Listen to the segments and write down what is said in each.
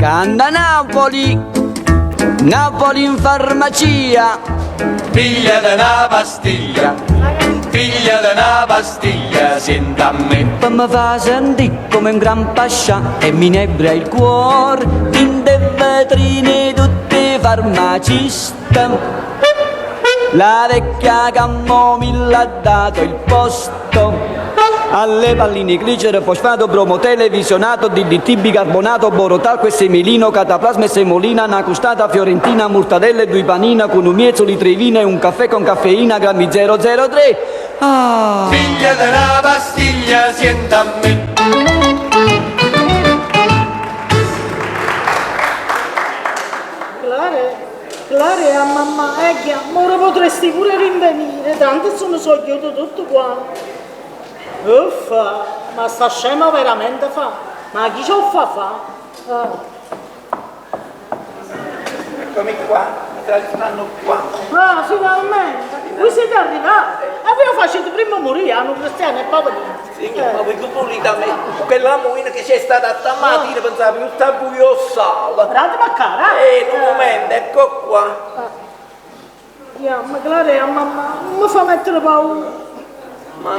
Canta Napoli, Napoli in farmacia. Pigliate 'na pastiglia, pigliate 'na pastiglia, siente a me. Pe' me fa sentì come un gran pascià e m'inebria il cuor dint' 'e vetrine 'e tutt' 'e farmaciste. La vecchia camomilla ha dato il posto alle palline glicero, fosfato, bromo, televisionato, DDT, bicarbonato, borotalco e semilino, cataplasma e semolina, na custata fiorentina, murtadella e dui panina cu nu miezo litro 'e vino e un caffè con caffeina, grammi 003. Ah! Pigliate 'na pastiglia, siente a me. Clare, Clare a mammà, eh ghià, ma ora potresti pure rinvenire, tanto se ne so ghiute tutte quante. Uffa, ma sta scema veramente fa, ma chi ce 'o fa fa? Ah. Eccomi qua, mi stanno qua. Ah, finalmente! Voi siete arrivati! E voi 'o facite prima morire a nu cristiano e poi venite. Signor, ma voi che volete da me? Quella muina che c'è stata stamattina pensavo che sta buio sale. Datemi cara! Un momento, ecco qua. Jammo, Clarè, a mammà, non mi fa mettere paura. Ma,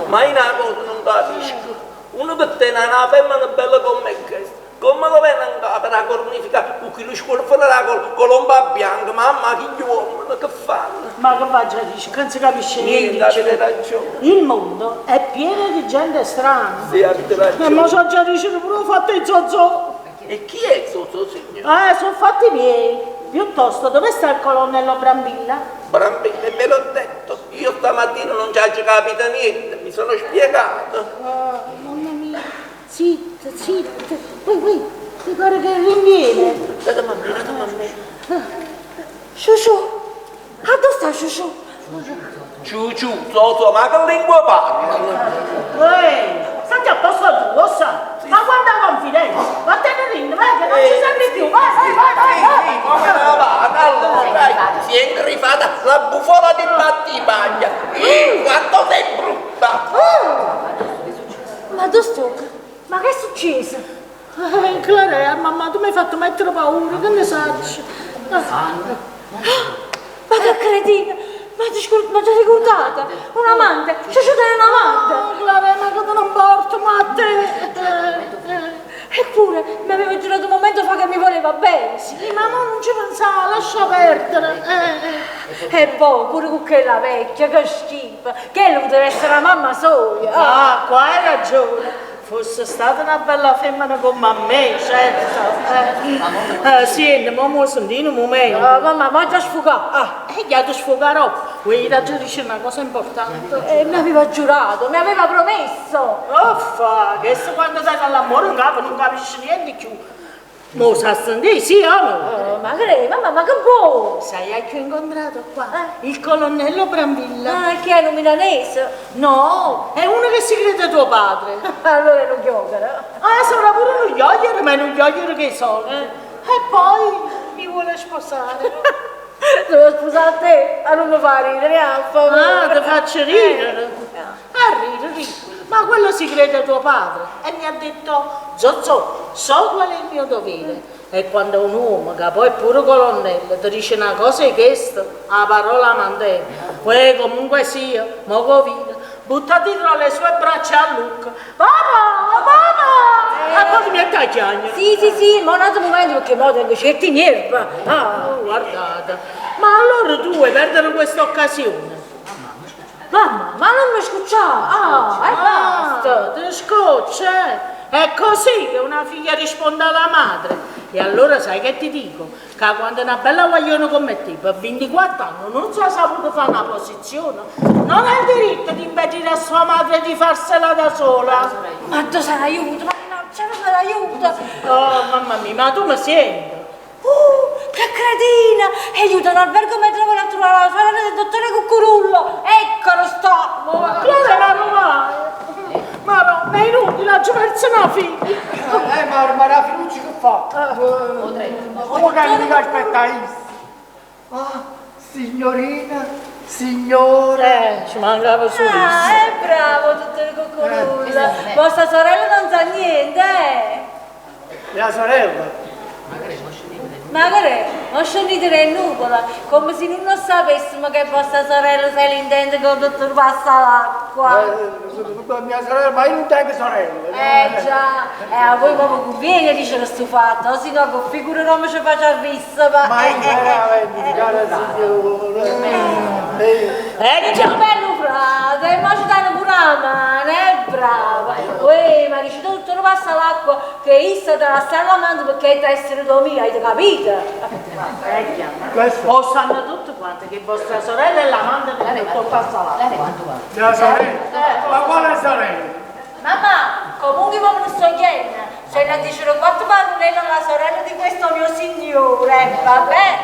ma io una cosa non capisco. Uno per te una femmina bella come questa, come lo viene in capo la cornifica con quello scorfo della colomba bianca, mamma che gli uomini che fanno? Ma che faccio a dire? Che non si capisce niente. Niente, avete ragione. Il mondo è pieno di gente strana. Sì, avete E ragione. mo so già dicere pure ho fatto il zozzo. E chi è Zozzo, signore? Sono fatti miei. Piuttosto, dove sta il colonnello Brambilla? Brambilla, ve l'ho detto, io stamattina non ci ho capito niente, mi sono spiegato. Ah, mamma mia. Zitto, zitto. Qui, qui, mi pare che rinviene. Datemi a me, datemi a me. Sciusciù, a dove sta Sciusciù? Ciu ciu, Zozzo, ma che lingua parla? Ehi, senti a posto tuo, sa? Ma quanta confidenza! Vattene rinno, vai che non ci serve più! Vai, vai, vai, vai! Sì, sì, come la va? Allora, dai, si è ingrifata la bufola di Battipaglia. Ih, quanto sei brutta! Ma dove sto? Ma che è successo? Clarea, mamma, tu mi hai fatto mettere paura, che ne sai? Ah, ma che cretina! Ma ti, ma ti ricordate? Un amante! Sciusciù è un amante! Oh, Clarea, ma che te ne importa, ma a te? Eppure mi aveva giurato un momento fa che mi voleva bene. Sì, ma mo non ci pensare, lascia perdere. E poi pure con quella vecchia, che schifo, che lui deve essere la mamma soia. Ah, qua hai ragione. Fosse stata una bella femmina come a me, certo. Sì, ma mo sentino un momento. Ah, mamma, ma già sfugato. Ah, e gli ha sfogarò. Vuoi dire una cosa importante? Mi aveva giurato, mi aveva promesso. Uffa, che se quando sei all'amore in capo non capisci niente più. Mo sa sentire, sì o no? Oh, ma che, mamma, ma che vuoi? Sai a chi ho incontrato qua? Il colonnello Brambilla. Ah, chi è un milanese? No, è uno che si crede tuo padre. Allora è un giochero. Ah, sembra pure un gioiero, ma è un gioiero che soldi. E poi mi vuole sposare. Devo sposare a te, a non mi fa ridere, a favore. Ah, ti faccio ridere. Ah, ridere, ridere. Ma quello si crede tuo padre. E mi ha detto, Zozzo, so qual è il mio dovere. E quando un uomo, che poi è pure colonnello, ti dice una cosa e questa, la parola mantiene. Poi comunque sia, mo covina, buttati tra le sue braccia a Luca. Papà, papà! E poi ti metti a piangere. Sì, sì, sì, ma un altro momento perché mo tengo certi nervi. Ah. Oh, guardate. Ma allora tu vuoi perdere questa occasione? Mamma, ma non mi scocciare! Ah, e basta! Ti scoccia, eh? È così che una figlia risponde alla madre. E allora sai che ti dico? Che quando una bella guaglione come te, per 24 anni, non si è saputo fare una posizione, non ha il diritto di impedire a sua madre di farsela da sola. Ma tu sei l'aiuto, ma no, c'è l'aiuto! Oh, mamma mia, ma tu mi senti? Che cretina! E aiuta un albergo mentre vuole trovare la sorella del dottore Cucurullo! Eccolo sta! Clara, ma non vai! Ma no, ma è inutile, ha già perso una figlia! Ma la Finucci che fa? Come che mica aspetta Ah, signorina, signore! Ci mancava solo. Ah, è bravo, dottore Cucurullo! Vostra sorella non sa niente, eh? Mia sorella? Ma che Mo scennite d' 'e nuvole, comme si nun 'o ssapessemo che vostra sorella se l'intende con 'o dottor Passalacqua. Mia sorella, ma io nun tengo sorella. Eh già, e a voi mo vi conviene dicere stu fatto, o si no che figura comme ce faciarrissemo. Ma io veramente, cara signora. Eh già! Bellu frate, e mo ce danno pure 'a mano, è brava. Uè, ma dice dottor Passalacqua Che isso te la sta l'amante perché è essere do mio, avete capito? O sanno tutti quanti che vostra sorella è l'amante del dottor Passalacqua. Mia sorella? Ma quale sorella? Mamma, comunque mo me ne sto jenne, c'è da dicere quattro parolelle alla sorella di questo mio signore, vabbè?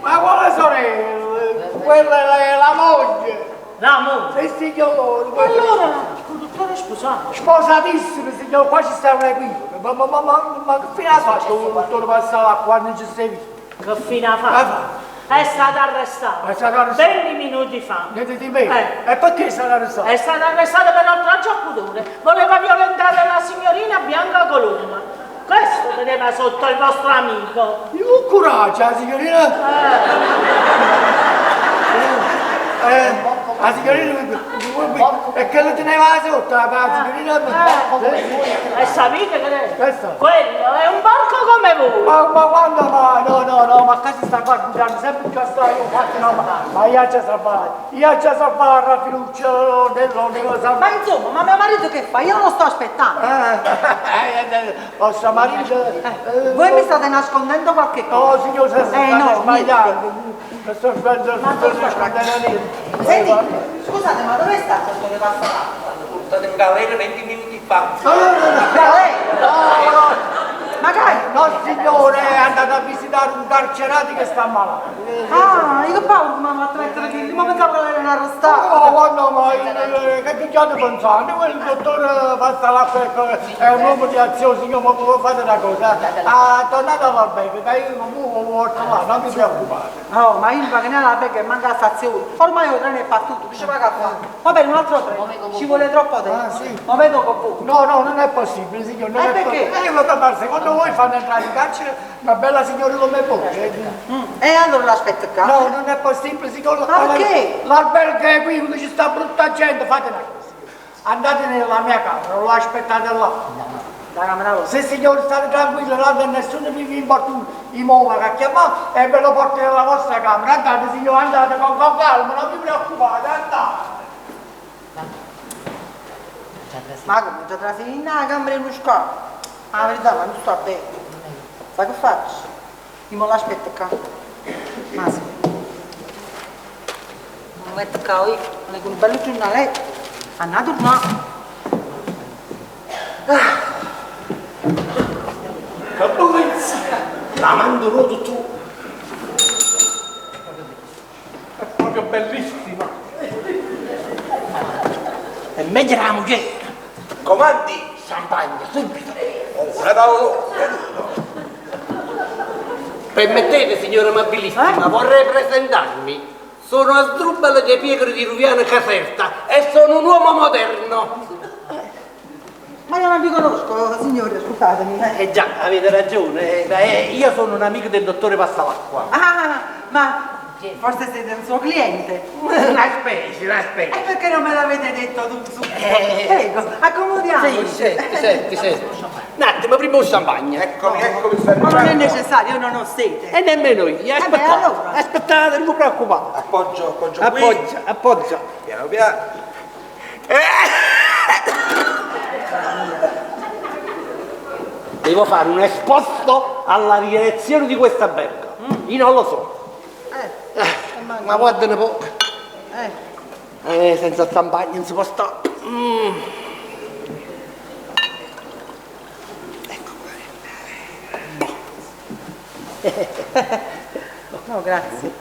Ma quale sorella? Quella è la moglie. La moglie? Sì, signore. Allora, il dottore è sposato? Sposatissimo, signore, qua ci sta un equivoco. Ma, ma, ma, ma, ma che fine ha fatto il dottore Passalacqua quando ci sei visto? Che fine ha fatto? È stato arrestato. È stato arrestato. 20 minuti fa. Niente di meno. E perché è stato arrestato? È stato arrestato per oltraggio a pudore. Voleva violentare la signorina Bianca Colomba. Questo teneva sotto il vostro amico. Io coraggio, la signorina. Eh, la signorina e che lo teneva sotto, la signorina. E sapete che è? Questo? Quello è un porco come voi. Ma, ma quando mai? No, no, no, ma qua si sta qua guidando sempre più assai, io ho fatto no, ma, ma io già salvato, io già salvato la fiducia dell'unico salvato. Ma insomma, ma mio marito che fa? Io non lo sto aspettando. Vostro marito... Voi mi state nascondendo qualche cosa? No, signor, se Eh no, sbagliando. Mi sto sbagliando, sto nascondendo niente. Senti, scusate, ma dove sta il dottore Passalacqua? Portato in galera 20 minuti fa. No, no, no, no. Galera? No, no. Magari. No, signore, è andato a visitare un carcerato che sta malato. Ah, io che paura che mi hanno fatto mettere lì, ma pensavo che l'erano arrestato. No, no, ma che che state pensando? Quel dottore Passalacqua è un uomo di azione, signore, ma fate una cosa. Ah, tornate all'albergo, che io comunque porto là, non vi preoccupate. No, ma io non pago neanche l'albergo e manca la stazione. Ormai il treno è partito, che ci paga a fare? Va bene, un altro treno. Ci vuole troppo tempo. Ah, sì. Ma vedo con voi. No, no, non è possibile, signore. Non E è perché? Possibile. Ma secondo voi fanno entrare in carcere una bella signora come voi? E allora l'aspetto qua. No, non è possibile, signore. Ma perché? L'albergo è qui, ci sta brutta gente, fate una cosa. Andate nella mia camera, lo aspettate là. La camera vostra. Se signore state tranquillo, là nessuno vi importuna, i muova che chiamate e ve lo porto nella vostra camera. Andate signore, andate con calma, non vi preoccupate, andate. Ma come già trasì in una camera in uno scavo? La verità, ma non sto bene. Sai che faccio? Io me l'aspetto qua. Ma sì. Mi metto qua io, leggo un bello giornaletto. Andate tornare. Che bellezza! La mando tutto. È proprio bellissima. È meglio la moglie. Comandi, champagne, subito. Ora da Permettete, signora amabilissima, vorrei presentarmi. Sono Asdrubale dei Piegori di Ruviano Caserta e sono un uomo moderno. Ma io non vi conosco, signore, scusatemi. Eh già, avete ragione. Io sono un amico del dottore Passalacqua. Ah, ma forse siete un suo cliente. Una specie, una specie. E perché non me l'avete detto tu subito? Prego, accomodiamoci. Sì, senti, senti, senti. Un attimo, prima un champagne. Eccomi, eccomi, Ma non è necessario, io non ho sete. E nemmeno io. Eh beh, Aspettate, allora. aspettate, non vi preoccupate. Appoggio, appoggio qui. Appoggia, appoggia. Piano piano. Devo fare un esposto alla direzione di questa albergo. Io non lo so. Ma guarda un po'. Senza champagne non si può stare. Ecco qua. No, grazie.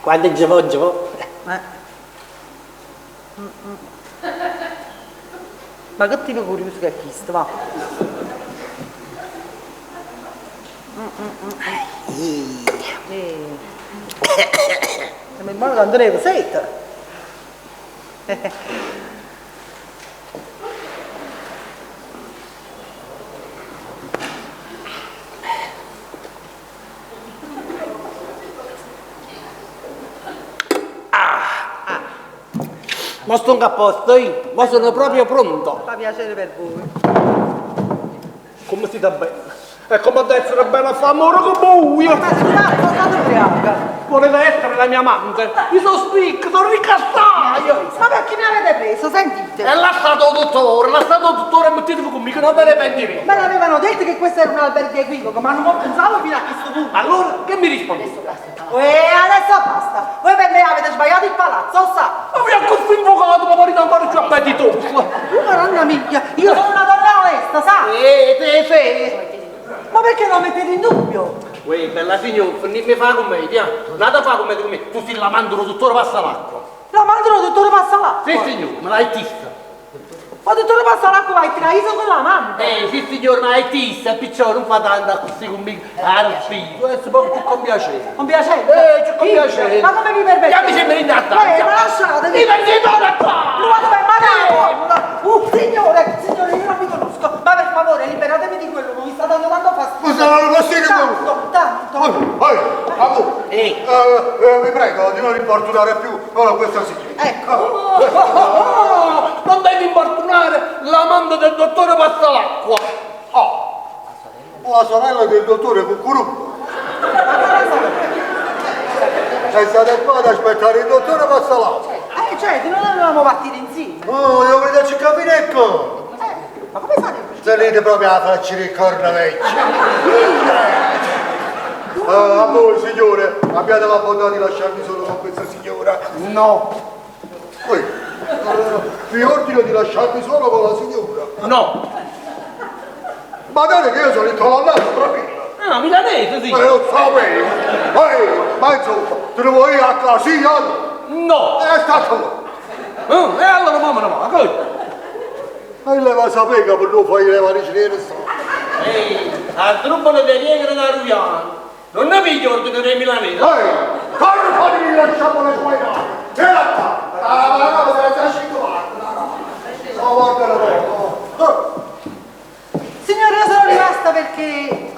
Quando ci vo, ci vo. Ma che tipo curioso che è questo, va? Ma è buono quando ne sete. Mo stongo a posto io, mo sono proprio pronto. Fa piacere per voi. Come siete bella. E come ad essere bella fa amore con voi. Ma scusate, sono stata ubriaca. Volete essere la mia amante? Io sono spicco, sono ricca assai. Ma perché mi avete preso? Sentite. E l'ha stato il dottore, l'ha stato il dottore, mettetevi conmigo, non ve ne pentirete. Me l'avevano detto che questo era un albergo equivoco, ma non pensavo fino a questo punto. Allora, che mi risponde? Uè, adesso basta. Voi per me avete sbagliato il palazzo, lo sa. Ma mi ha così invocato, ma marito ancora più appetitoso. Madonna mia, io sono una donna onesta, sa? Sì, sì, sì. Ma perché lo mettete in dubbio? Uè, bella signora, non mi fa commedia. Tornate a fare commedia con me. Tu sei l'amante del dottore Passalacqua. L'amante del dottore Passalacqua? Sì, signore, me l'hai tista. Ma dottore Passalacqua vai traito con l'amante? Sì, signore, ma l'hai tista, piccione, non fa tanto così conmigo. Ah, non figo, adesso proprio più compiacente. Compiacente? C'è compiacente. Ma come vi permettete? Chiami sempre in stanza. Ma lasciatemi. Mi prendete qua! Non vado per mano! Signore, signore, io non vi conosco, ma per favore liberatemi di quello, mi sta dando tanto fastidio. Ma sono fastidio Tanto, tanto. Vi prego di non importunare più ora questa signora. Ecco. Oh, non devi importunare l'amante del dottore Passalacqua. Oh, la sorella del dottore Cucuruppo. Sei stata qua ad aspettare il dottore Passalacqua. Certo, non dovevamo partire insieme. Oh, io vedo ci capinecco. Ma come fate? Tenete proprio la faccia di corna vecchia. A voi, signore, abbiate la bontà di lasciarmi solo con questa signora. No. Voi, vi ordino di lasciarmi solo con la signora. No. Badate che io sono il colonnello, proprio. Ah, milanese, sì. Ma lo sapevo. Ehi, ma insomma, te ne vuoi a casa, no? No! È stato! E allora mamma no, ma come? E lei va a sapere che per non fai le varie sto. Ehi, a truppola di Riegro da Ruviano. Non ne piglio ordine dei milanesi. Ehi, corpo di lasciamo le sue mani. Certo! La la la guarda la no. Signore, io sono rimasta perché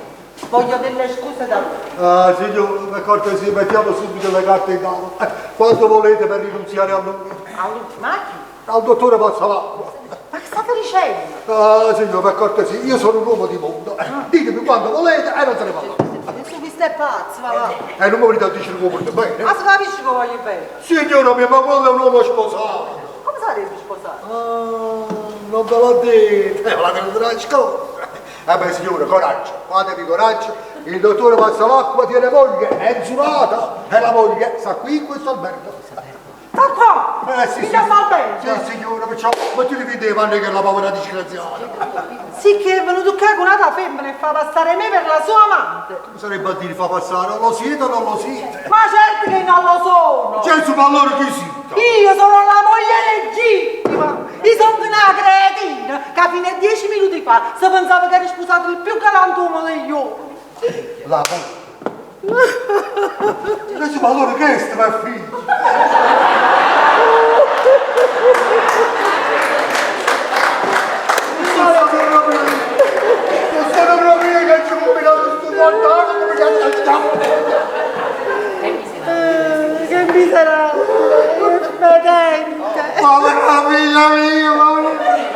voglio delle scuse da voi. Ah, signore, per cortesia, mettiamo subito le carte in tavola. Quando volete per rinunziare a lui. A lui? Ma a chi? Al dottore Passalacqua. Ma che state dicendo? Ah, signore, per cortesia, io sono un uomo di mondo. Ditemi quando volete e non se ne parla. Adesso questo è pazzo, va va. E non mi venite a dire che volete bene. Ma si capisce che voglio bene? Signora mia, ma quello è un uomo sposato. Come sarebbe sposato? Ah, non ve l'ho detto. Me la tenuto nascosta. Eh beh, signore, coraggio, fatevi coraggio. Il dottore Passalacqua tiene moglie, è giurata. E la moglie sta qui in questo albergo. Sta qua? Sì, Mi sì. albergo? Sì, signora, perciò mettetevi dei panni che è la povera disgraziata. Sì che è venuto qua con un'altra femmina e fa passare me per la sua amante. Come sarebbe a dire fa passare? Lo siete o non lo siete? Ma certo che non lo sono! Gesù, ma allora chi siete? Io sono la moglie legittima! Io sono una cretina che fino a 10 minuti fa si pensava che eri sposato il più galantuomo degli uomini. La moglie. Gesù, ma allora che è sto mio figlio? Non sono proprio io che ci ho combinato questo guardare come che miserabile, che fedente! Povera figlia mia, povera!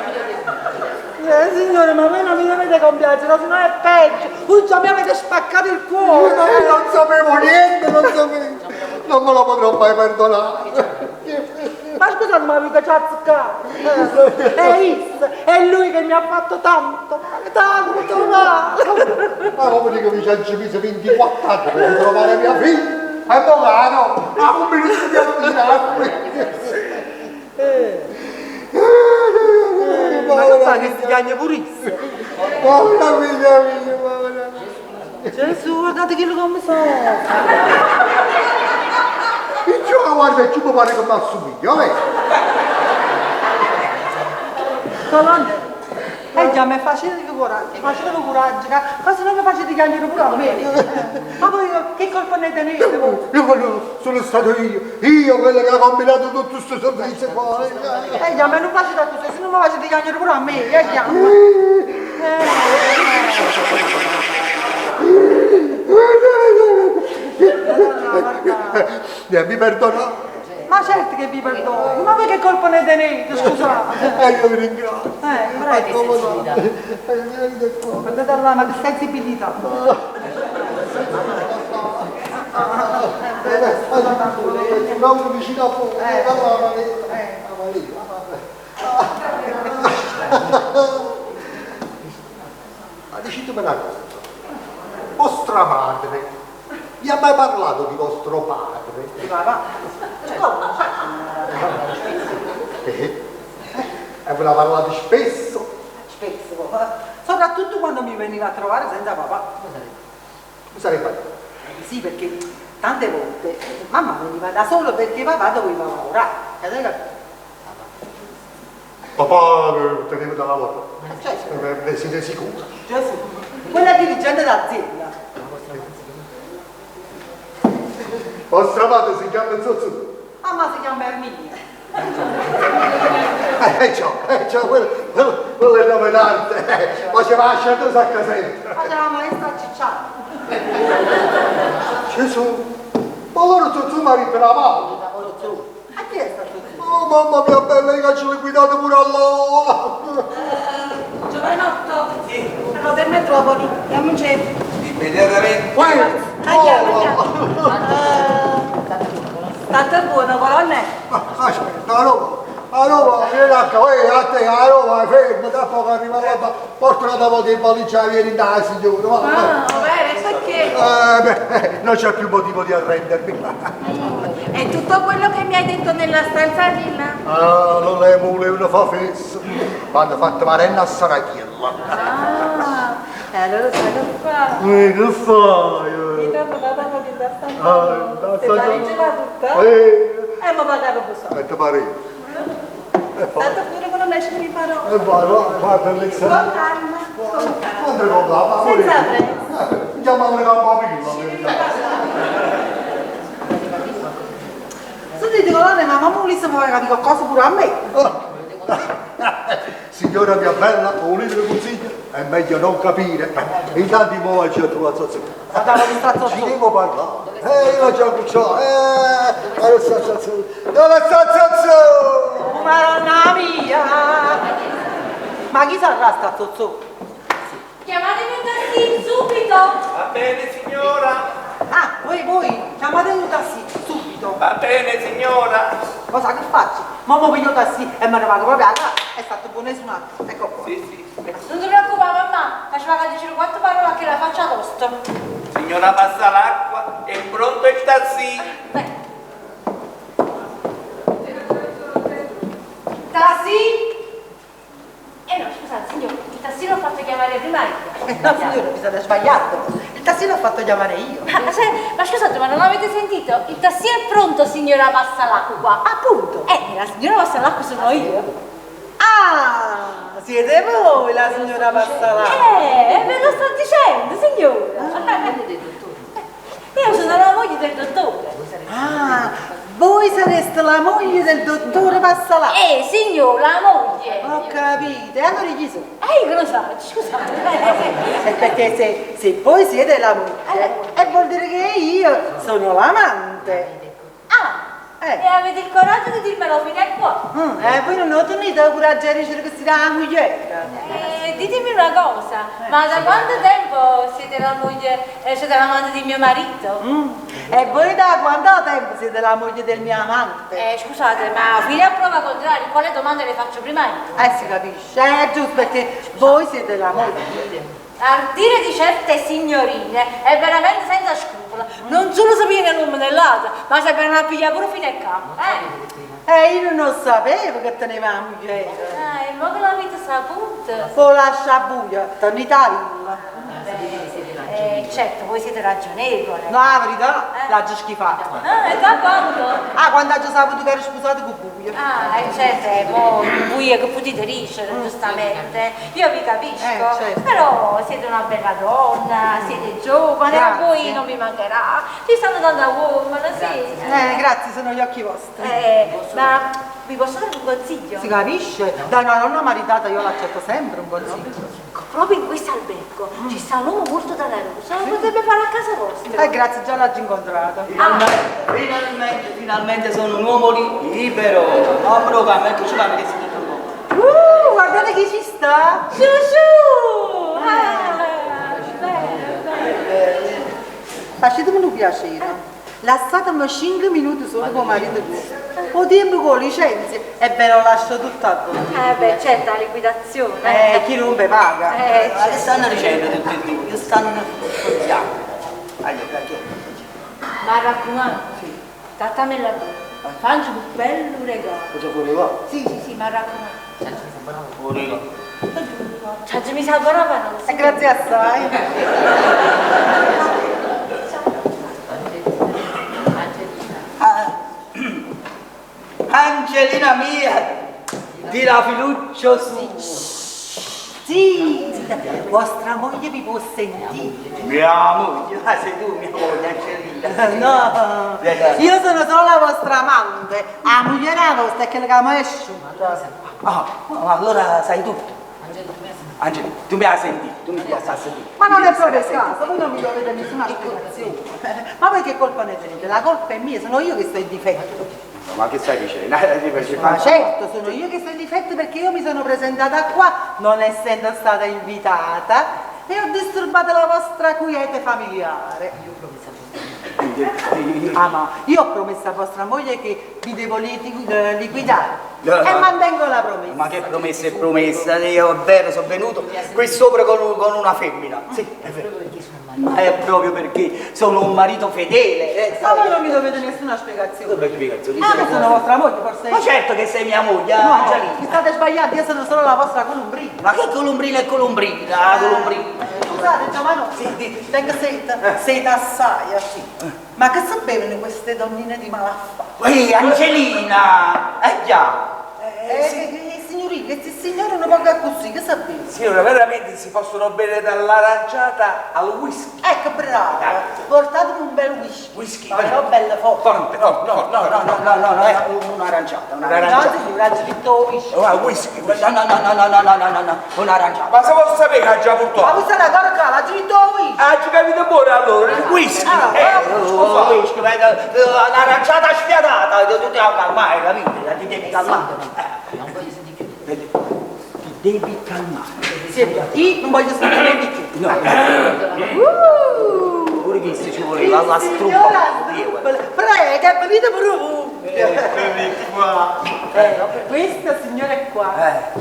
Signore, ma voi non mi dovete compiacere, se no è peggio! Voi già mi avete spaccato il cuore! Io non sapevo niente, non sapevo! Non me lo potrò mai perdonare! Ma scusate, ma avete già azzeccato! È Is, è lui che mi ha fatto tanto male, tanto male! Ma come dico, mi ci mise 24 anni per ritrovare mia figlia! E poi no! Ma un minuto di Ma non fa che si chiama purissimo! Povera figlia mia, povera figlia! Gesù, guardate che come sono! Il giorno guarda e ci può pare che mi assomiglia, vedi? Colonna, già mi facete coraggio, facetevi coraggio, ma se non mi facete chiamare pure a me. Ma voi che colpa ne tenete voi? Io quello sono stato io quello che ha combinato tutto questo servizio qua. Già, ma non facete così, se non mi facete chiamare pure a me, già. Mi perdona? Ma certo che vi perdono, ma voi che colpa ne tenete, scusate? E io vi ringrazio. Prego. Accomodate. Venite qua. Guardate là, ma che sensibilità. Proprio vicino a voi. Allora, Ma dicetemi una cosa. Vostra madre vi ha mai parlato di vostro padre? Di papà? Come? E ve l'ha parlato spesso? Spesso, papà. Soprattutto quando mi veniva a trovare senza papà. Come sarebbe? Sì, perché tante volte mamma veniva da sola perché papà doveva lavorare. Avete capito? Papà teneva da lavorare. Certo. Ne siete sicura? Gesù, quella dirigente d'azienda. Vostra madre si chiama Zozzu. Mamma si chiama Erminia. Già, quello è il nome d'arte. Faceva la sciantosa a casetta. Faceva la maestra cicciata. Gesù, ma allora Zozzu mi ha ritto la mano. A chi è stato Zozzu? Oh mamma mia bella, io che ce l'ho guidato pure allora. Giovanotto! Sì. Allora, del Metropoli, andiamo in centro. Immediatamente. Andiamo, andiamo. State buono, colonnello. Aspetta, a Roma, a Roma, vieni a qua, a te, a Roma, fermo, tra poco arriva là, porta una volta in valigia, vieni da signora, va. Ah, vero, perché? Beh, non c'è più motivo di arrendermi. E tutto quello che mi hai detto nella stanza di là? Ah, non le volevano fa fesso. Ma hanno fatto marenna a Sarachiella. Ah, e allora sai che fa? Che fai? Mi danno la mano di da stanza. Ah, da Se stanza. la leggeva tutta? E mi pagavo solo. E ti pare? Tanto pure con me ci rifarò. E vai, vai, vai, bellezza. Con calma, con calma. Quando con calma? Senza fretta. Andiamo alla campanilla. Sentite, colonnello, ma mamma volesse fare capire qualcosa pure a me. Signora mia bella, volete un consiglio? È meglio non capire. Intanto mo oggi ho trovato Zozzu. Ci devo parlare. Io ho già cucciato. Dove sta Zozzu? Dove sta Zozzu? Madonna mia! Ma chi sarà sta Zozzu? Chiamatemi un taxi, subito! Va bene signora! Ah, voi, chiamate un taxi, subito! Va bene signora! Cosa che faccio? Ma mo piglio il taxi e me ne vado proprio a casa. È stato buono su un attimo. Ecco qua. Sì, sì. Non ti preoccupare mamma, faceva dire quattro parole che la faccia tosta. Signora passa l'acqua, è pronto il taxi. Beh. Taxi? Eh no, scusate signore, il taxi l'ho fatto chiamare prima io. No signore, mi state sbagliando. Il taxi l'ho fatto chiamare io. Ma scusate, ma non avete sentito? Il taxi è pronto, signora Passalacqua. Appunto. La signora Passalacqua sono io. Ah, siete voi la signora Passalacqua. Ve lo sto dicendo, signora. Io sono la moglie del dottore. Ah, voi sareste la moglie del dottore Passalacqua. Signora, la moglie. Ho capito, e allora chi sono? Io che lo so, scusate. È perché se voi siete la moglie, vuol dire che io sono l'amante. Ah, e avete il coraggio di dirmelo fino a qua? Voi non avete il coraggio di dire che siete la moglie. Ditemi una cosa, ma da quanto tempo siete la moglie, siete l'amante di mio marito? E voi da quanto tempo siete la moglie del mio amante? Scusate, ma fino a prova contraria, quale domanda le faccio prima io? Si capisce, è giusto perché voi siete la moglie. Ardire di certe signorine è veramente senza scrupolo. Non solo si pigliano l'uomo nell'altro, ma si vengono a pigliare pure fino a capo. Io non sapevo che teneva la moglie. E mo che l'avete saputo? Poi lascia buia, torni in Italia. Certo, voi siete ragionevole. No, la verità, l'ha già schifata. Ah, e da quando? Ah, quando ha già saputo che ero sposato con buio. Ah, certo, voi buio che potete dicere, giustamente. Io vi capisco. Certo. Però siete una bella donna, siete giovane, a voi non vi mancherà. Ci stanno tanta uomini, sì. Grazie, sono gli occhi vostri. Ma Vi posso dare un consiglio? Si capisce? Da una donna maritata io l'accetto sempre un consiglio. Proprio in questo albergo ci sta un uomo molto danaroso, lo potrebbe fare a casa vostra. Eh, grazie, già l'ho incontrato. Finalmente, finalmente, finalmente sono un uomo libero. No, però, ma eccoci qua, che si tutto un po'. Guardate chi ci sta! Su su! Ah, bene, bene. Facetemi un piacere. Lasciatemi 5 minuti solo con marito vostro. Ho tempo con licenzia e ve lo lascio tutto a voi. Eh beh, certo, la liquidazione. Chi rompe paga. Ma che Certo. stanno dicendo tutti e due? Che stanno sfogliando? Allora, che? Ma raccomando, trattamela tu. Facci un bello regalo. Cosa volevo? Sì, sì, sì, ma raccomando. Volevo. Ci mi sa ancora parola. E grazie assai. Angelina mia, di la fiducia su. Sì, vostra moglie vi può sentire. Mia moglie, ah sei tu mia moglie Angelina. No, io sono solo la vostra amante. La moglie la vostra è quella che mi è asciutta. Ah, ma allora sai tutto. Angelina, tu mi hai sentito, tu mi stai sentire. Ma non è proprio il caso, voi non mi dovete nessuna spiegazione. Ma voi che colpa ne tenete? La colpa è mia, sono io che sto in difetto. No, ma che stai dicendo? Ma certo, sono io che sto in difetto perché io mi sono presentata qua, non essendo stata invitata, e ho disturbato la vostra quiete familiare. Ah, ma io ho promesso a vostra moglie che vi devo liquidare No, e no. mantengo la promessa. Ma che promessa è promessa? Io è vero, sono venuto qui sopra con una femmina. Sì, è vero. Ma è proprio perché sono un marito fedele. Ma voi non mi dovete nessuna spiegazione. Dove spiegazione? Ah, ma sono vostra moglie, forse. Ma certo che sei mia moglie, No, Angelina. mi state sbagliando, io sono solo la vostra colombrina. Ma che colombrina e colombrina? Ah, colombrina. Scusate Giovanni, tengo sete, sete assai, sì. Ma che sapevano queste donnine di malaffare? Ehi, Angelina! Eh già! Signorina, questi signori non poco così, che sapete? Signora, veramente si possono bere dall'aranciata al whisky. Ecco, brava, portatemi un bel whisky. Whisky. Ma però bella forte. Forte, no, no, No, no, no, no, no, no, un'aranciata, un'aranciata. No, signora, ha scritto whisky. Ah, whisky, whisky. No, no, no, no, no, no, no, no, no, un'aranciata. Ma se posso sapere che ha già Ma portato? questa è una corca, l'ha scritto whisky. Ah, ci capite buono allora, il whisky. Ah, Oh, whisky, un'aranciata sfiatata, tu ti devi calmare, capito? Ti devi calmare. Ti devi calmare. Sì, io non voglio sentire di più. No. Pure che se ci voleva la Signora, struppa. prega, venite pure voi. Eccomi qua. Questa signora è qua,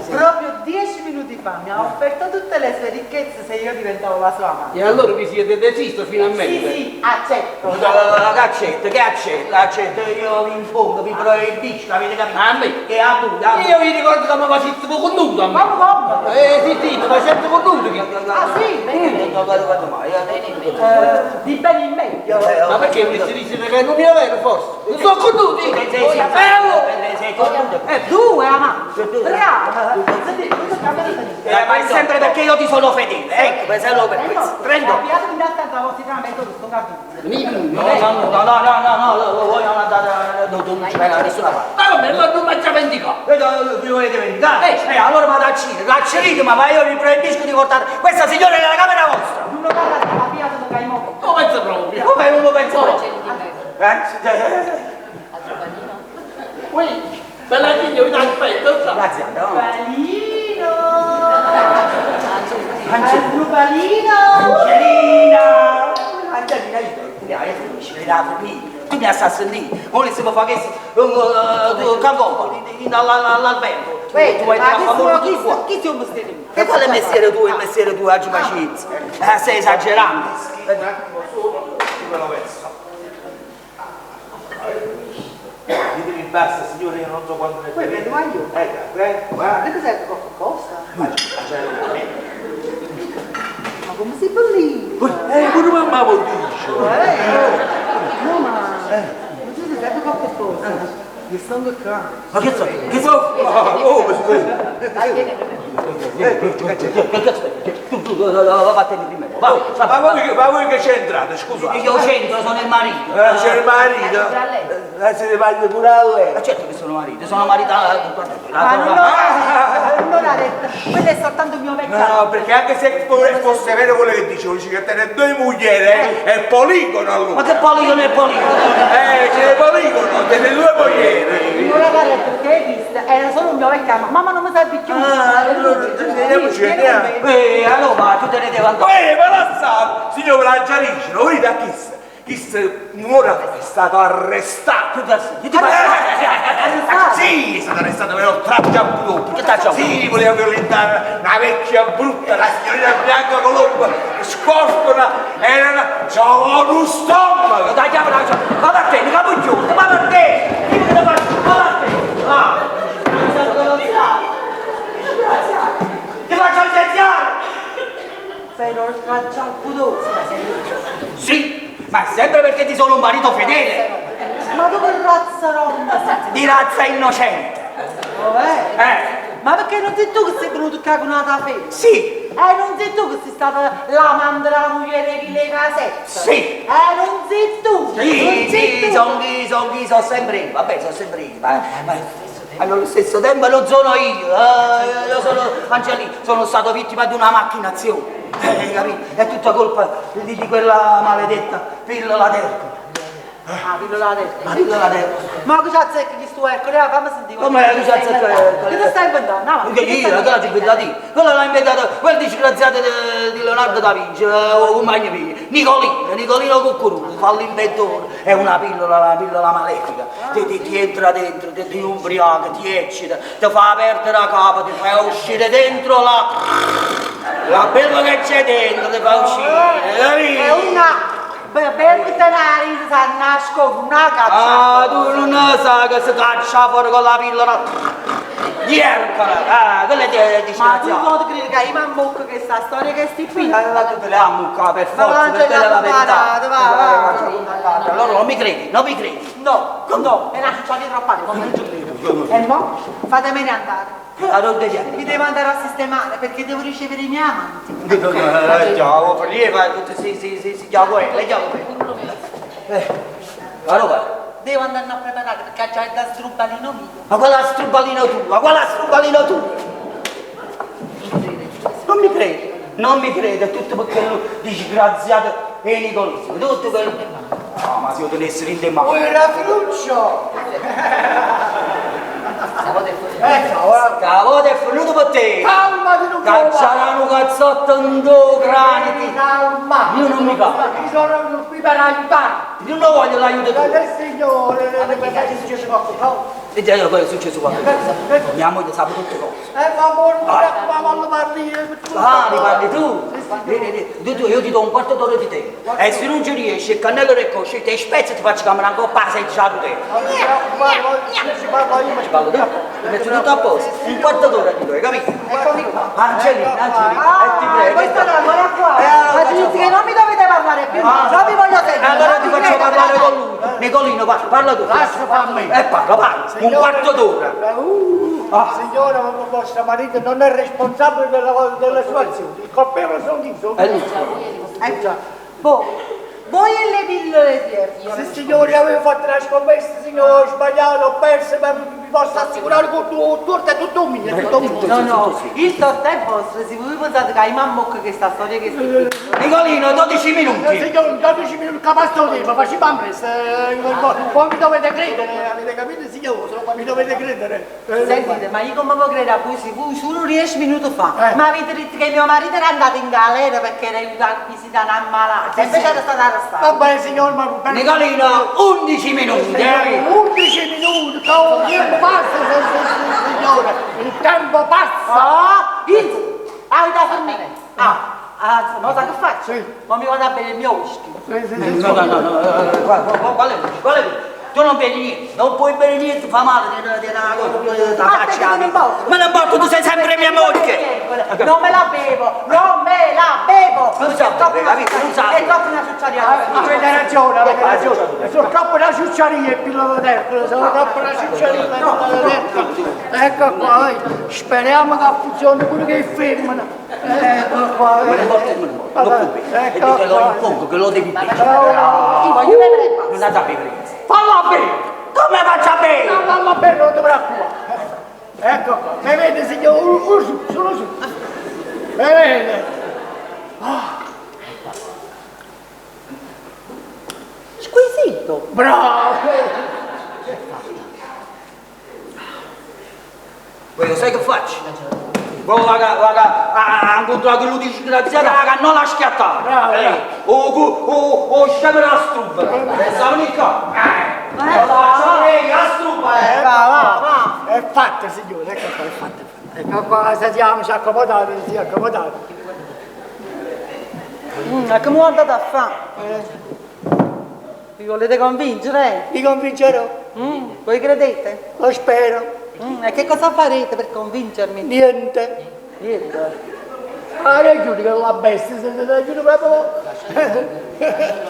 Sì. proprio 10 minuti fa mi ha offerto tutte le sue ricchezze se io diventavo la sua amante. E allora vi siete deciso finalmente? Sì, sì, accetto. No, no, no, che accetta, che accetta, accetta, io vi impongo, vi proibisco, avete capito? A me? Che a voi, a voi. Io vi ricordo che mi faceste con a me. Ma come? Sì, sì, mi faceste con nudo. Ah sì? Bene. Non vado, vado mai. Di bene in meglio. Ma perché mi si dice che non è vero forse? Non sono connuti? Sì, sì, allora! Sei connuto. Due amanti. Brava. Senti, questo cambia di Ma è sempre perché io ti sono fedele, ecco, per solo per questo. Prendo. Abbiate in stanza la vostra mezzo sto capito. No, no, no, no, no, no, voi non andate, non ci vai da nessuna parte. Ma come? Non non mangia vendicare! Vi volete vendicare? Allora vado a Cile, a Cile, ma io vi proibisco di portare questa signora nella camera vostra. Non lo parla, la piazza da Caimo. Non penso proprio! Come non lo penso proprio? Ui, bella figlia, vi aspetto, sa. Grazie, no? Palino. Palino. Angelina! Angelina, io mi hai tu mi assassini, volessimo fare che campo all'albergo. Wait, Tu vuoi ma fare chi favore sono tutti chi, qua. chi siamo stati? E quale mestiere tuo, il mestiere tuo, oggi pazienza? Stai esagerando. Un attimo solo, io me lo verso. Ditemi basta, signore, io non so quando ne Poi vedo io. Guarda. Che cos'è qualcosa? Ma come si bellino? Pure mamma vuol dire. No, ma... Ma tu sei sempre qualche cosa? Io sono qua. Ma che so? Che so? Ah, come scusa? Tu, tu, vattene prima. Va, Ma voi, ma voi che c'entrate, scusate? Io c'entro, sono il marito. C'è il marito? Siete marito pure a lei? Ma certo che sono marito, sono maritato. Ma non ho, non ho detto, quello è soltanto il mio vecchio. No, perché anche se fosse vero quello che dicevo, dice che tenere due mogli è poligono allora. Ma che poligono è poligono? C'è il poligono, tiene due mogli. Non ho detto perché hai visto, era solo un mio vecchio, mamma non mi serve più. Ah, allora, andiamoci, andiamo. Allora, ma tu te ne devi andare. Ma lasciate, signor Langiaricino, vedete a chi sta? Chi un'ora è stato arrestato. Chi ti fa? Sì, è stato arrestato per oltraggio a pudore. Che t'ha Sì, voleva violentare una vecchia brutta, la signorina Bianca Colomba, scorpona, era una... C'aveva uno stomaco! Dai, chiama, dai, ma vattene, capocchione, ma vattene! Io che te faccio? Ma vattene! Va! Ti faccio licenziare! Per oltraggio al pudore. Sì, ma sempre perché ti sono un marito fedele, Ma tu che razza roba sei? di razza innocente. Vabbè. Ma perché non sei tu che sei venuto qua con una tua fede? Sì. Non sei tu che sei stata l'amante della moglie di Chile Casetta? Sì. Non sei tu! Sì, non sei sì, tu! sono chi, sono chi, sono sempre io, vabbè, sono sempre io, ma allo stesso tempo non sono io, io sono Angelino, sono stato vittima di una macchinazione, capito? È tutta colpa di quella maledetta pillola d'Ercole. Ah, pillola d'Ercole. La pillola d'Ercole. Ma cosa azzecca questo Ercole? Fammi sentire. Come cosa azzecca Ercole? Che ti stai inventando? No, Che io, che l'ho inventato io? Quello l'ha inventato quel disgraziato di Leonardo da Vinci, o compagno mio, Nicolino, Nicolino Cuccuruto, fa l'inventore, è una pillola, una pillola malefica, ti entra dentro, ti ubriaca, ti eccita, ti fa perdere la capa, ti fa uscire dentro la belva che c'è dentro, ti fa uscire, capito? È una... Per tenere sa nascono una caccia. Ah, tu non sai che si caccia fuori con la pillola di Ercole. Ah, quella è di Ma tu non ti credi che io mi ammocco questa storia che stai qui? Ma tu te le ammocca per Ma forza, non per c'è te la la verità. va, va. Allora non mi credi, non mi credi. No, no, è una ciccia dietro a pane, non ci credo. E mo? Fatemene andare. A dove vieni? Mi devo andare a sistemare perché devo ricevere i miei amanti. Ciao, sì, sì, chiamo quello, Ma dove? Devo andare a preparare perché c'è da strubalino mio. Ma quella strubalino tu, ma quella strubalino tu! Non mi credi, non mi credi, è tutto perché lui disgraziato e Nicolino, tutto quello. No, ma se io tenessi in mano. Oi, Raffiluccio! Cavolo, è venuto per te! Calma di non Cacciarà un cazzotto in due crani! Calma! Io non mi calmo! Io sono qui per aiutare! Io non voglio l'aiuto tuo! Del signore, che è successo qualcosa? E già cosa è successo qualcosa? Mia moglie sa tutte cose. Ma ma voglio parlare. Ah, li parli tu? Tu, io ti do un quarto d'ora di tempo. E se non ci riesci, il cannello del cosce, ti spezzo e ti faccio camminare un po' passeggiato te. Ci parlo io, ma ci parlo tu. Ti metto tutto a posto. Un quarto d'ora ti do, hai capito? Eccomi qua. Angelina, Angelina, e ti prego. Questa è ancora qua. Ma ti che non mi dovete parlare più, non vi voglio sentire. Allora ti faccio parlare con lui. Nicolino, parla tu. Lascia farmi. Parla, parla. Un quarto d'ora. Signora, vostro marito non è responsabile delle sue azioni. Il colpevole sono io. È lui. Eh già. Boh, voi e le pillole di Ercole. Sì, signore, avevo fatto una scommessa, signore, ho sbagliato, ho perso, ma vi posso assicurare che il torto è tutto mio, è tutto mio. No, no, il torto è vostro, se voi pensate che io mi che sta storia che si... Nicolino, 12 minuti. Signore, 12 minuti, capace di ma facciamo presto, voi mi dovete credere, avete capito, signore, mi dovete credere. Sentite, ma io come può credere a voi, se voi solo 10 minuti fa, ma avete detto che mio marito era andato in galera perché era aiutato a visitare un ammalato, e invece era stato arrestato. Va bene, signor, ma... Nicolino, 11 minuti! 11 minuti, il tempo passa, signore, il tempo passa! Ah, ah, da fornire! Ah, no, sai che faccio? Sì. Ma mi vado a bere il mio whisky. Sì, sì, sì. No, no, no, no, qual è? Qual è? Tu non bevi niente, non puoi bere niente, fa male, ti una cosa, ti faccia. Ma non importa, tu sei sempre mia moglie! Non me la bevo, non me la bevo! Non sa bere, capito? Non sa È troppo una ciucciaria. Avete ragione, avete ragione. Sono troppo una ciucciaria il pilota d'Ercole, sono troppo una ciucciaria il pilota d'Ercole. Ecco qua, vai. speriamo che funzioni pure che è femmina. Ecco qua. Me ne porto, me ne porto, non puoi bere. E Ecco te lo qua. impongo che lo devi bere. Io voglio bevere e basta. Non la da bere. Falla bere! Come faccio a bere? No, falla bere, non ti preoccupare. Ecco qua, mi vede signor, un su, solo su. Mi vede? Squisito! Bravo! Quello sai che faccio? Vado a incontrare quello disgraziato, la cannola schiattata. Bravo, bravo. O scemo la strupa. E sta venendo qua. La faccio la strupa, eh. Va, va, va! È fatta signore, ecco qua, è fatta. Ecco qua, sediamoci, accomodate, sì, accomodate. Ma come andate a fare? Vi volete convincere? eh? Vi convincerò, Voi credete? lo spero. E che cosa farete per convincermi? Niente. Niente. Ah, che chiudi che la bestia, se te la chiudi proprio.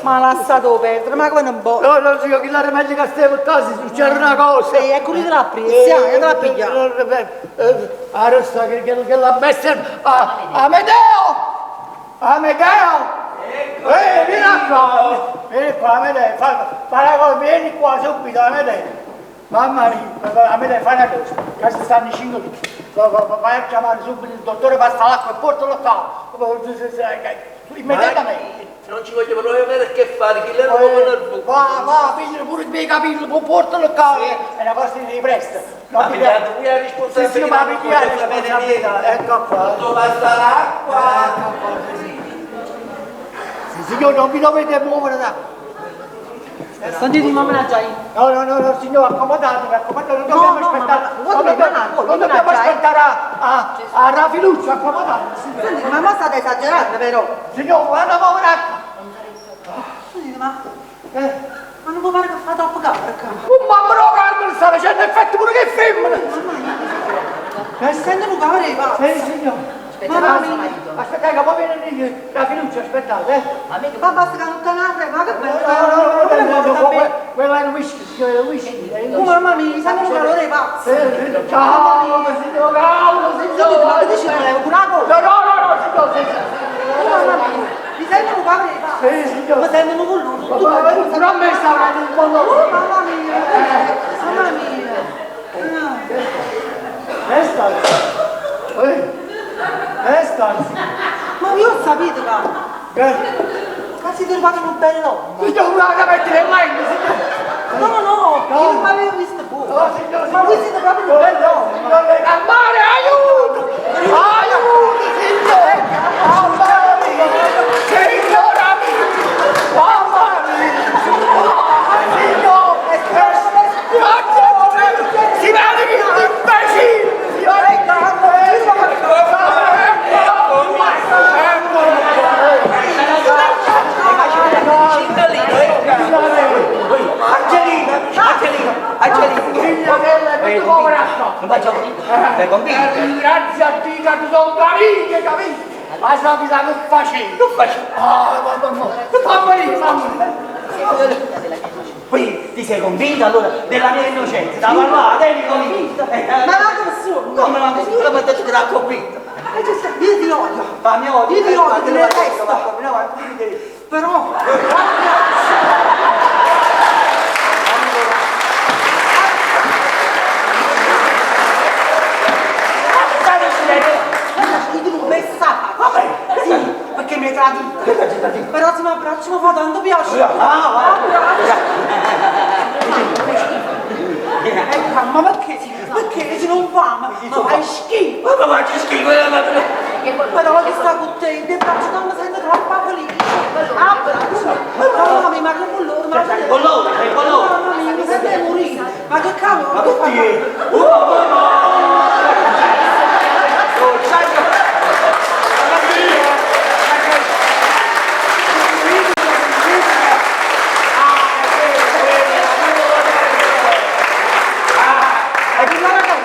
Ma lasciate perdere, ma come non può. No, no, signor, chi la meglio che stiamo qua, se succede una cosa. Sì, ecco lì te la apprezziamo, te la pigliamo. Adesso che la bestia... Ah, Amedeo! Amedeo! Vieni qua! Vieni qua, Amedeo, fa una cosa, vieni qua subito, Amedeo. Mamma mia, Amedeo, fai una cosa, che ci stanno 5 minuti. Vai a chiamare subito il dottore Passalacqua e portalo qua. Immediatamente. Non ci voglio proprio avere a che fare, chi l'era proprio nervoso. Va, va, piglialo pure i miei capelli, portalo qua. È una cosa di presto. Ma Non mi pigliate voi la Sì, responsabilità. sì, ma non pigliate voglio la sapere responsabilità. niente. Ecco qua. Quando passa l'acqua. Sì, signor, non vi dovete muovere da... Sentite, ma me la già io. No, no, no, no, signor, accomodatevi, accomodatevi, non dobbiamo No, no, aspettare. ma- Non dobbiamo, ma- non dobbiamo ma- aspettare a Rafiluccio, accomodatevi. signor. Sentite, ma mo state esagerando però. Signor, guarda muovere acqua. Sentite, ma... Ma non può fare che fa troppo caldo qua. Un mamma no, Carmen, sta facendo effetto pure che è femmina. Senti un cavolo, va. Sì, signor. Mamma mia. Aspettate che poi viene Rafiluccio, aspettate, eh. Ma basta che non te la ma che bello. No, no, no, Come no, no, porta bene? quello è un whisky, signore, è un whisky. è un Oh, whisky. mamma mia, mi sento un calore pazzo. Sì, sì, Calma, signor, calma, signor. Sentite, ma che dici, volevo pure una cosa. No, no, no, no, signor, sì, sì, Oh, mamma mia, mi sento un cavolo pazzo. sì, signor. Mi sento un colluto. Ma ma- pure a me sta venendo un po' Oh, mamma mia, mamma mia. Ah. Che sta? Che sta? Ma io ho sapito che Che? che siete arrivato un bell'uomo. Signor, guarda, mettere in mano, signor. No, no, No. io non l'avevo visto voi. No, signor, Ma voi siete proprio un bell'uomo. Signor, al mare, aiuto! Aiuto, signor! Mamma mia! Signora mia! Mamma mia! Signor! Si vede che è un imbecille! Angelina, Angelina, Angelina. Non faccio Sei convinto? Grazie a Dio che tu sono amiche, capito? Ma sa che sa che facevi? Non faccio. Ah, mamma mia! Fammi lì, fammi Qui ti sei convinta allora della mia innocenza? Da parlare, Nicolino. Ma la persona. Come la persona mi ha detto che l'ha convinta? Io ti odio. Fammi odio. Io ti odio, ti detesto. Però... Io ti l'ho messa. Vabbè, Sì, perché mi hai tradito. Però se mi abbraccio mi fa tanto piacere. Ah, va. Ecco, ma perché? Perché se non va, ma fai schifo. Ma faccio schifo. Però che sta con te, ti abbraccio, non mi sento troppo felice. Abbraccio. Mamma mia, ma che bollore, ma che Bollore, che bollore. Mamma mia, mi sento di morire. Ma che cavolo? Ma che ti Oh, mamma! Oh, sai che...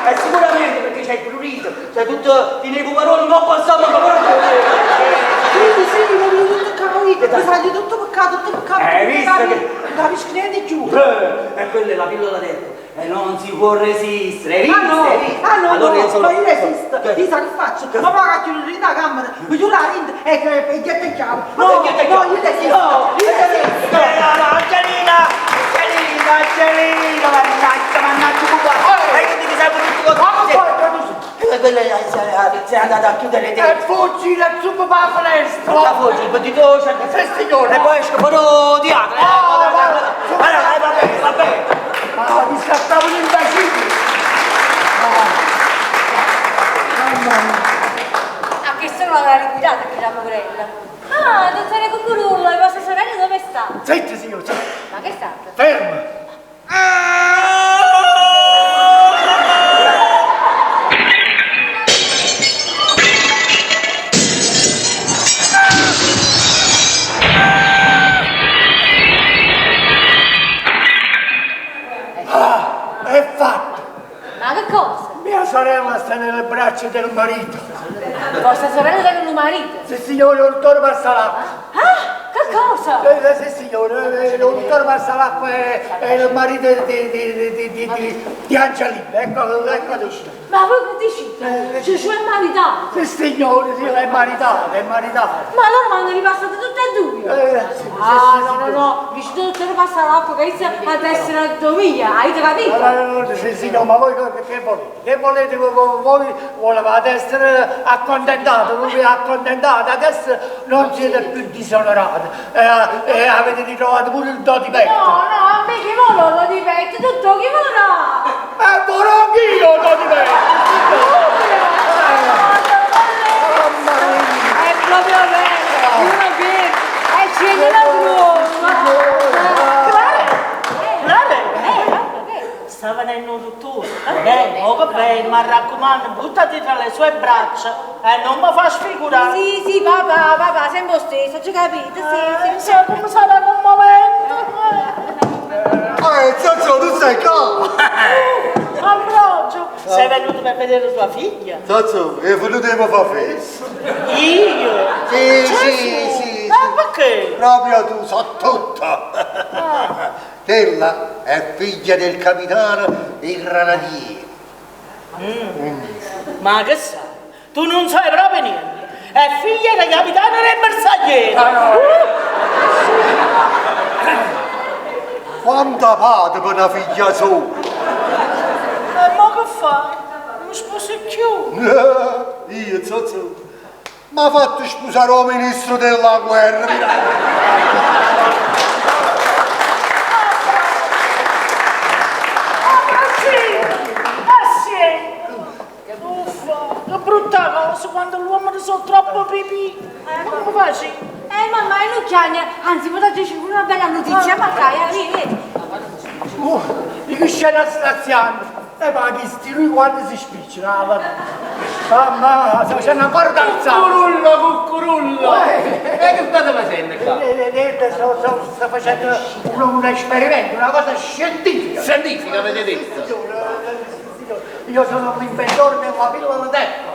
E sicuramente perché c'è il prurito, Cioè tutto, tiene i puparoli 'ncoppa al stomaco, però... Sì, sì, mi voglio tutto capito, mi fai tutto peccato, tutto peccato. Hai visto che- Non capisco niente più. E quella è la pillola d'erba. E non si può resistere, hai visto? Ah no, Hai visto? ah no, Allora no, io sono... ma io resisto, Che? io sa che faccio? Ma poi che chiudo la camera, mi chiudo la rinda e e getto il chiavo. Ma No, che getto il no, chiavo? io resisto, No, io resisto. No, no, Angelina! Angelina, Angelina, mannaggia, mannaggia, qua. E che ti serve tutto così? E quella sei andata a chiudere E dentro. fuggi la zuppa per la finestra! La fuggi, il bandito, c'è Sì, signore! E poi esce fuori dietro. Ah, va, Allora, va bene, va bene. Ma mi scattavo un imbecille! A che sono la liquidata che la poverella. Ah, dottore Cucurullo, e vostra sorella dove sta? Zitti, signore, zitti. Ma che è stato? Ferma! Ah, è fatto! Ma che cosa? Mia sorella sta nelle braccia del marito. Vostra sorella tiene un marito? Sì, signore, il dottore Passalacqua. Ah, che cosa? Sì, signore, il dottore Passalacqua è il marito di Angelina. Ecco, ecco dove sta. Ma voi che dicete? Gesù è maritato. Sì, signore, sì, è maritato, è maritato. Ma allora mi hanno ripassato tutte e due. Sì, sì, Ah, sì, no, sì, no, no, dice dottore Passalacqua che inizia ad essere mia, avete capito? No, no, sì, signore, ma voi che volete? Che volete? Voi volevate essere accontentati, voi vi accontentate, adesso non siete più disonorati e avete ritrovato pure il do di petto. No, no, a me che vuole lo dipetto, tutto chi vorrà? E vorrò anch'io il do di petto! È proprio vero, uno che è scende la Clara, sta venendo un dottore. Bene, oh, va bene, ma raccomando, buttati tra le sue braccia e non mi fa sfigurare. Sì, sì, papà, papà, sempre lo stesso, ci capite? Sì, sì. Sai come sarà commovente? Zozzo, tu sei qua! Ambrogio, sei venuto per vedere tua figlia? Zozzo, è venuto a fare festa. Io? Sì, Gesù. sì, sì, Ma perché? Proprio tu, so tutto. Quella è figlia del capitano dei granatieri. Ma che sai? Tu non sai proprio niente. È figlia del capitano del bersagliere. Quanta pace per una figlia sola! E ma che fai? Non mi sposo più. Io, Zozzo, mi ha fatto sposare un ministro della guerra. Ah sì! Ah sì! Uffa, che brutta cosa quando l'uomo sono troppo pipì. Ma come facci? Mamma, io non chiagno, anzi, potete dire una bella notizia, ma dai, vieni, vieni. Di che scena straziante? Ma chi sti lui quando si spiccia? Mamma, sta facendo ancora danzare. Cucurullo, cucurullo! E che state facendo qua? Niente, sto facendo un esperimento, una cosa scientifica. Scientifica, avete detto? Signore, io sono l'inventore della pillola d'acqua.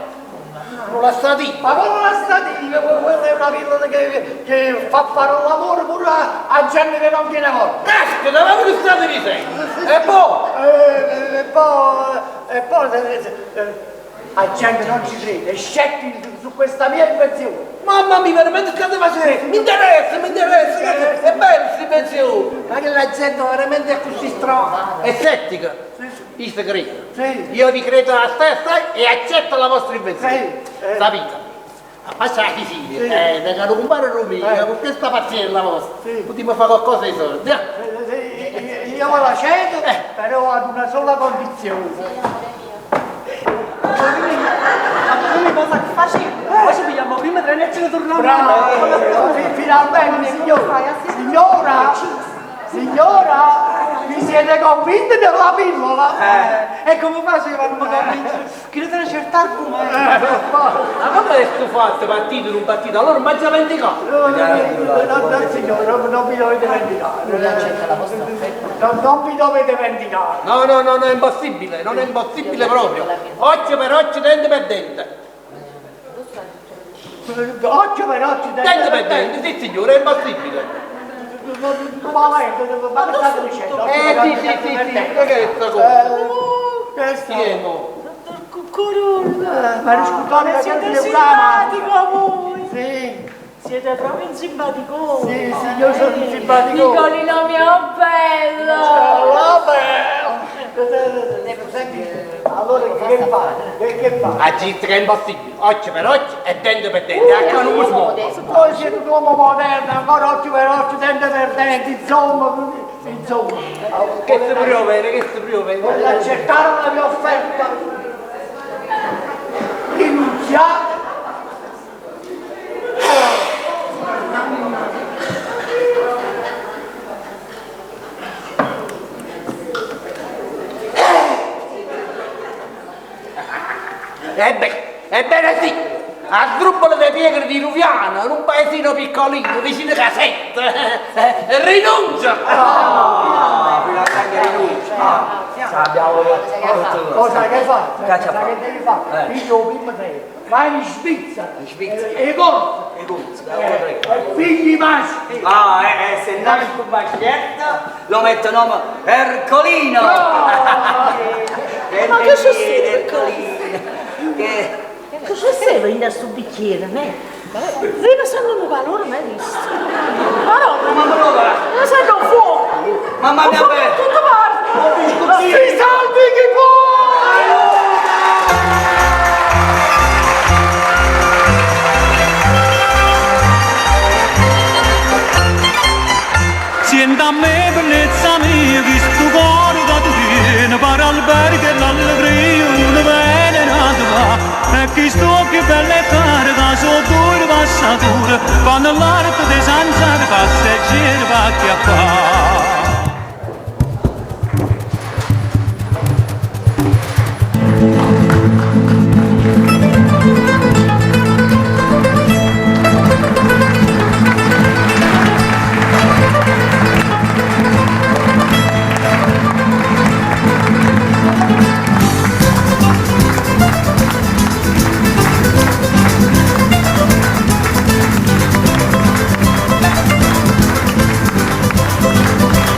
Non la statina? Ma come la statina? Quella è una pillola che fa fare un lavoro pure a gente che non tiene morto. Caspita, ma che state dicendo? E poi? E poi, la gente non ci crede, è scettica su questa mia invenzione. Mamma mia, veramente state facendo? Mi interessa, mi interessa, è bella questa invenzione. Ma che la gente veramente è così strana. È settica. Io ci credo. Sì. Io vi credo la stessa e accetto la vostra invenzione. Sì. Sapete, a passare a Sicilia, Sì. da caro compare Romeo, con questa pazienza vostra, potremmo fare qualcosa di soldi. Io me la cedo, però ad una sola condizione. Ma cosa che facevo? Poi ci pigliamo prima treno e ce ne torniamo. Bravo, finalmente signora, signora, signora, vi siete convinti della pillola? E come faceva a non convincere? Che non te ne certo argomento. Ma come è sto fatto, partito, non partito? Allora mangia vendicato. No, no, no, signore, non vi dovete vendicare. Non, non vi dovete vendicare. No, no, no, no, è impossibile, non è impossibile proprio. Occhio per occhio, dente per dente. Occhio per occhio, Dente per dente, sì signore, è impossibile. Ma vai, ma che state dicendo? Occhio Eh per sì, occhio, sì, dente sì, per sì, dente. che è sta cosa? Questo... Chi è mo? Cucurullo. Ma scusate, Ma siete che brava. simpatico voi. Sì. Siete proprio un simpaticone. Sì, sì, io sono un simpaticone. Nicolino mio bello! Vabbè. Allora che fa? Che, che fa? A gente che è impossibile, occhio per occhio e dente per dente, anche non mi smuovo. Voi siete un uomo moderno, ancora occhio per occhio, dente per dente, insomma, insomma. Che si prova, che si prova? Volete accettare la mia offerta? Rinunziate? Ebbene, ebbene sì, a Sdrubbolo dei Piegri di Ruviano, in un paesino piccolino, vicino a Casetta, rinuncia! Ah, finalmente rinuncia. Ah, abbiamo Cosa che fa? Che Sai che devi fare? Piglio un primo treno, vai in Svizzera, In Svizzera. e corsa, E corsa, e figli maschi. Ah, se nasce un maschietto lo metto nome Ercolino. Ma che c'è scritto? Ercolino. Che Cosa serve in questo bicchiere, ne? Lei mi sento un calore, mai visto. Ma no, Mamma mia, mi sento un fuoco. Mamma mia, Un fuoco da bella. tutte parti. Si salvi chi può! Sienta a me bellezza mia, che sto cuore che tu tieni, per albergo e l'allegria, non viene nato va. E chi sto che belle care, che sono due passature, fanno l'arte di sanzare, passeggeri va a chiappare. Thank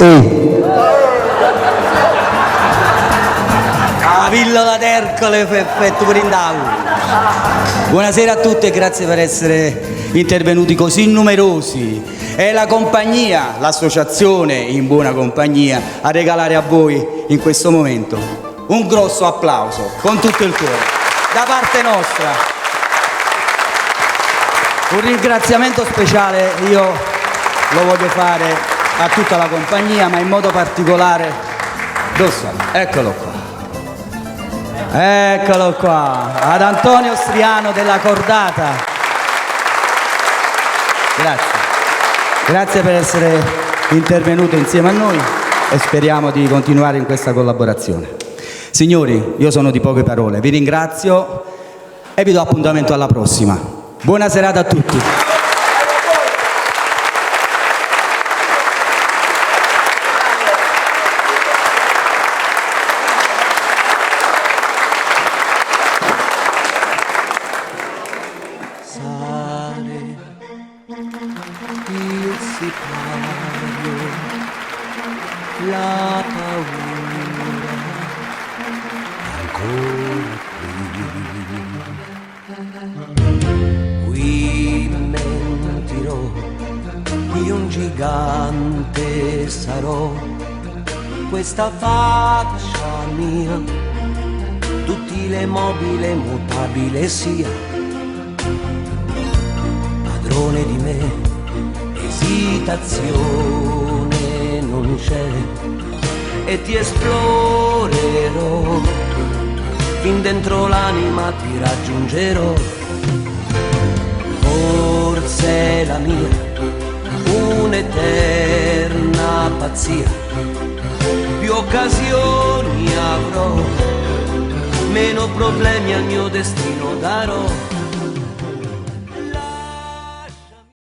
E. 'A pillola d'Ercole fa effetto pure dint' 'a voce. Buonasera a tutti e grazie per essere intervenuti così numerosi. È la compagnia, l'associazione in buona compagnia, a regalare a voi in questo momento un grosso applauso con tutto il cuore. Da parte nostra. Un ringraziamento speciale io lo voglio fare a tutta la compagnia, ma in modo particolare Dove Eccolo qua. Eccolo qua, ad Antonio Striano della Cordata. Grazie. Grazie per essere intervenuto insieme a noi e speriamo di continuare in questa collaborazione. Signori, io sono di poche parole, vi ringrazio e vi do appuntamento alla prossima. Buona serata a tutti. Sale il sipario, la paura ancora qui. Qui mentirò, qui un gigante sarò, questa faccia mia, duttile, mobile, mutabile sia padrone di me, esitazione non c'è e ti esplorerò, fin dentro l'anima ti raggiungerò. Forse è la mia un'eterna pazzia, più occasioni avrò, meno problemi al mio destino darò.